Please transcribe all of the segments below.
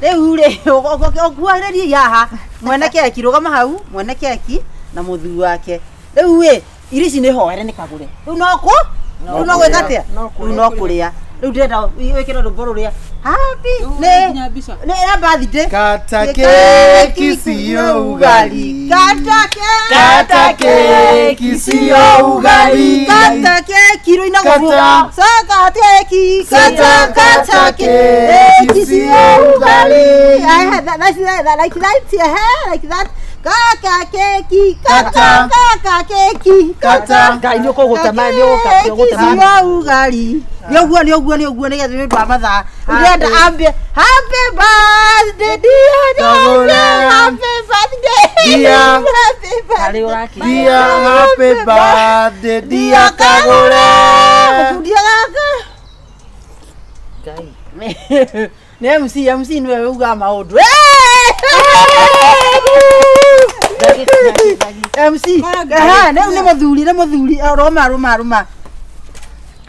Rĩu rĩ, ũkuhĩrĩrie haha mwene keki, rũgama hau mwene keki na mũthuri wake. Rĩu ĩ, irio ici nĩ hoere nĩ kagũre. Rĩu no kũ? Rĩu no gwĩka atĩa? Rĩu no kũrĩa. Rĩu ndĩrenda wĩkĩre rwĩmbo rũrĩa happy nĩ Nginya mbica. nĩ ya birthday. Kata keki siyo ugali. Kata keki. Kata keki siyo ugali. Kata keki rũina Kata. gũbuga. Kata keki. Kata, kata keki siyo ugali. That's that, like that, yeah, like that. Kaka keki, kata, Kata. kaka keki, Kata. Ngai nĩ ũkũgũtema nĩ ũgũtema. siyo ugali. Nĩ ũguo, nĩ ũguo, nĩ ũguo, nĩgetha nĩ ũndũ wa mathaa. Ndĩrenda ambe happy birthday dear, Kagũre. dear, happy birthday. Dear. Happy Harĩ birthday. ũrakĩria. Dear happy birthday dear Kagũre. Mũkundia gaka. Ngai. Nĩ MC, MC nĩwe ugaga maũndũ. MC, aha, rĩu nĩ mũthuri, nĩ mũthuri, rũma, rũma, rũma.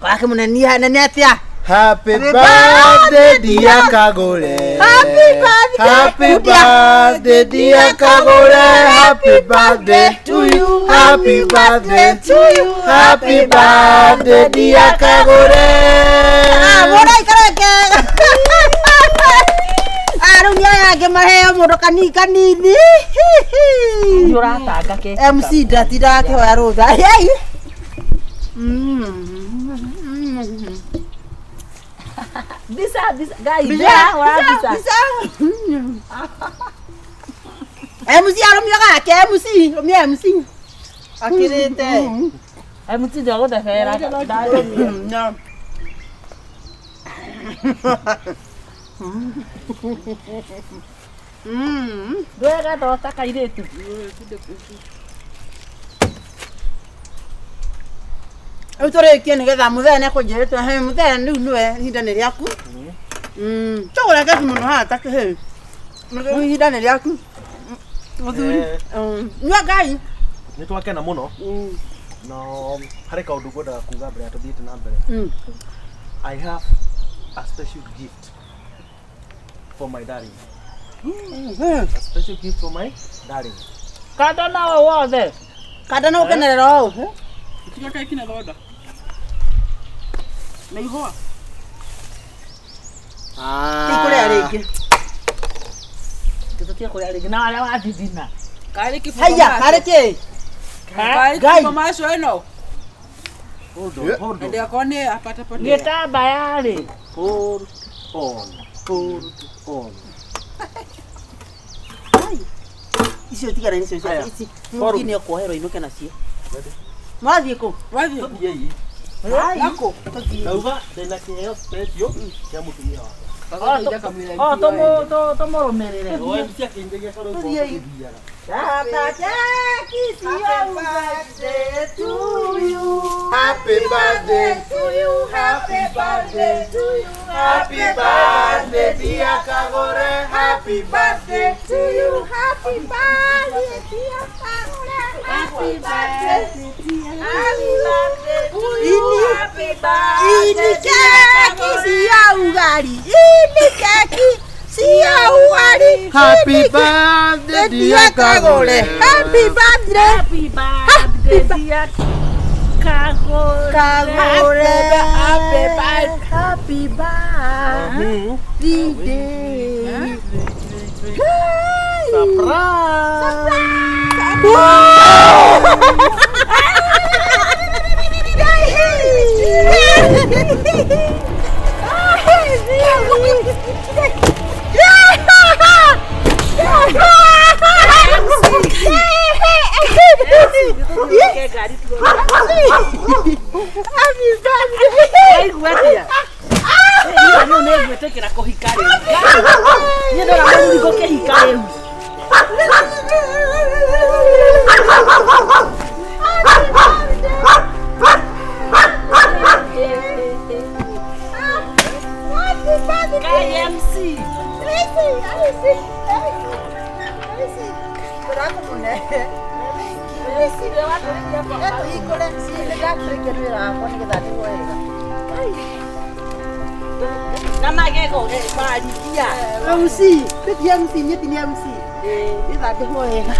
Wake mũnene nene atĩa? Happy birthday dear Kagũre. Happy birthday. Happy birthday dear Kagũre. Happy birthday to you. Happy birthday to you. Happy birthday dear Kagũre. Ah, mũndũ aikare kega. Ah, rĩu nĩ aya angĩ maheo mũndũ kanini kanini. Nĩ ũratanga keki. MC ndatindaga akĩhoya rũtha. Yei. Mbica, mbica. Ngai, Mbica, wa mbica. mbica. MC arũmia gake, MC, rũmia MC. Akĩrĩte. MC ndegũthebera. No. Ndwega thota kairĩtu. Rĩu tũrĩkie nĩgetha mũthee nĩekũnjĩrĩte he mũthee rĩu nĩwe ihinda nĩ rĩaku. Tũgũre keki mũno haha ta kĩhĩ. Rĩu ihinda nĩ rĩaku. Mũthuri. Nyua Ngai. Nĩ twakena mũno na harĩ kaũndũ ngwendaga kuga mbere ya tũthiĩte na mbere. I have a special gift for my darling. A special gift for my darling. Kanda nawe wothe. Kanda no ũkenerera ũũ. Tiga keki na thonda. Na ihũa. Tikũrĩa rĩngĩ. Tũtige kũrĩa rĩngĩ na harĩa wathithina. Karĩ kĩbungo Haiya, macio. karĩ kĩ? Karĩ Ngai. kĩbungo macio ĩno. Hold on, hold on. Ndĩgakorwo nĩ apatapotea. Gĩtambaya rĩ. Hold on. Hold on. Icio tigana nicio icio Haya. ici. Mũthuri nĩ ekuoherwo inũke nacio. Mwathiĩ kũ? Wathiĩ. Tũthiĩi. Nako. Ndauga ndĩna kĩheo special kĩa mũtumia wakwa. O tũmũrũmĩrĩre. O MC akĩnjĩria karwĩmbo Tũthiĩi. tũthiaga. Kata keki siyo birthday to you. Happy birthday to you. Happy birthday to you. Happy birthday dear Kagũre. Happy birthday to you. Happy birthday dear Kagure. Happy birthday. Happy birthday to you. Happy birthday. Ini keki siyo ugali. Ini keki siyo ugali. Happy birthday dear Kagũre. Happy birthday. Happy birthday dear Kagũre. Kagure. Happy birthday. Happy birthday. Waigua atĩa? Niĩ rĩu nĩ ngwĩtĩkĩra kũhika rĩu. Niĩ ndona mũthuri ngũkĩhika rĩu. Ngai MC. Tũhingũre, nĩndatũrĩkia wĩra wakwa nĩgetha ndĩrwo wega. Na magego warigia. MC ti MC nyeti ni MC ithambĩrwo wega.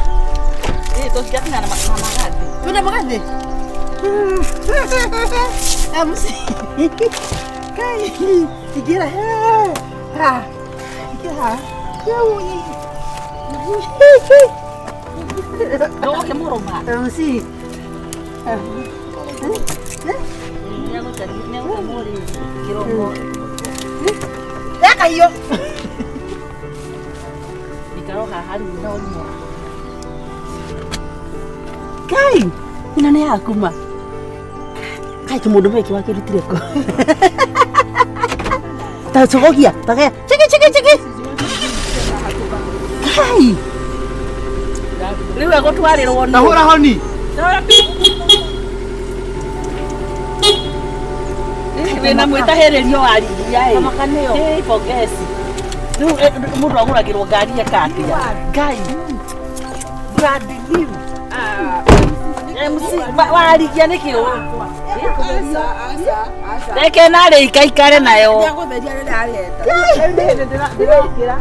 Tũngĩakinya na magathĩ. Twĩna magathĩ MC kai ingĩra ha ingĩra Ndũgũkĩmũrũma. MC Kĩrongo. Yakahiyo. Ikaro haha rĩu na ũnyua. Kai ĩno nĩ yaku ma kai kĩmũndũ meki wakĩrutire kũ ta cogogia tage chiki chiki chiki kai Rĩu egũtwarĩrwo nũ? Tahũra honi. Wĩna mwĩtahĩrĩrio warigia ĩ. Kamakanĩo. Ĩ, pongezi. Rĩu mũndũ agũragĩrwo ngari eka atĩa? Ngai. Brand new. MC warigia nĩkĩ ũũ? Aca, aca, aca. Reke narĩ ikaikare nayo. Nĩagũtheria rĩrĩa areta. Rĩu nĩ hĩndĩ ndĩrokĩra.